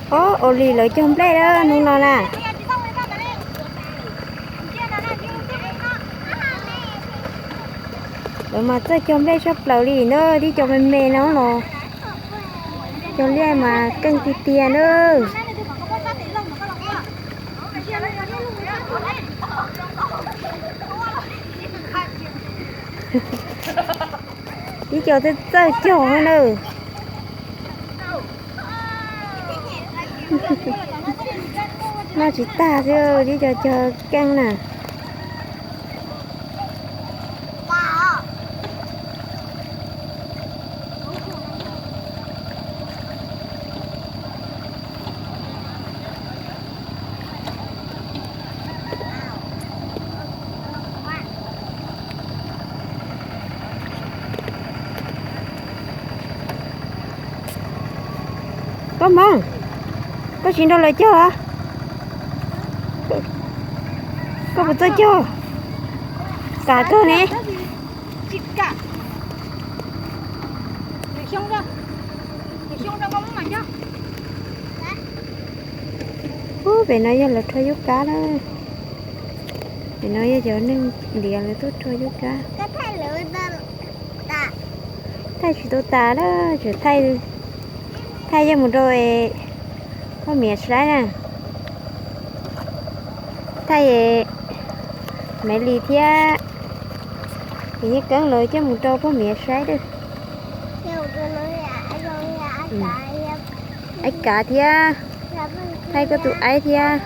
Ob, ua li lawv cog nplej lawm hnub no na. Lawv mas txawj cog nplej tshaj plaws li na, tib co me me no los cog liaj mas keej tiag tiag na. Tib co txawj txawj cog na. Noj tsis tag xwb, tib co cog keej na. Koj Hmoob, koj tsis nrog lawv cog los? Koj puas txawj cog? Kam kawg ne. Ub, pem no yog lawv rho yub kab na. Pem no yog cov neeg ntiav lawv tuaj rho yub kab. Thaij tsis tau tas na, tseem thaij, thaij yeej mus rau poj miav saib na. Thaij Maiv Lis thiab Yeej Keeb lawv coj mus rau poj miav saib na. Aib Kav thiab, thaij koj tus aib thiab.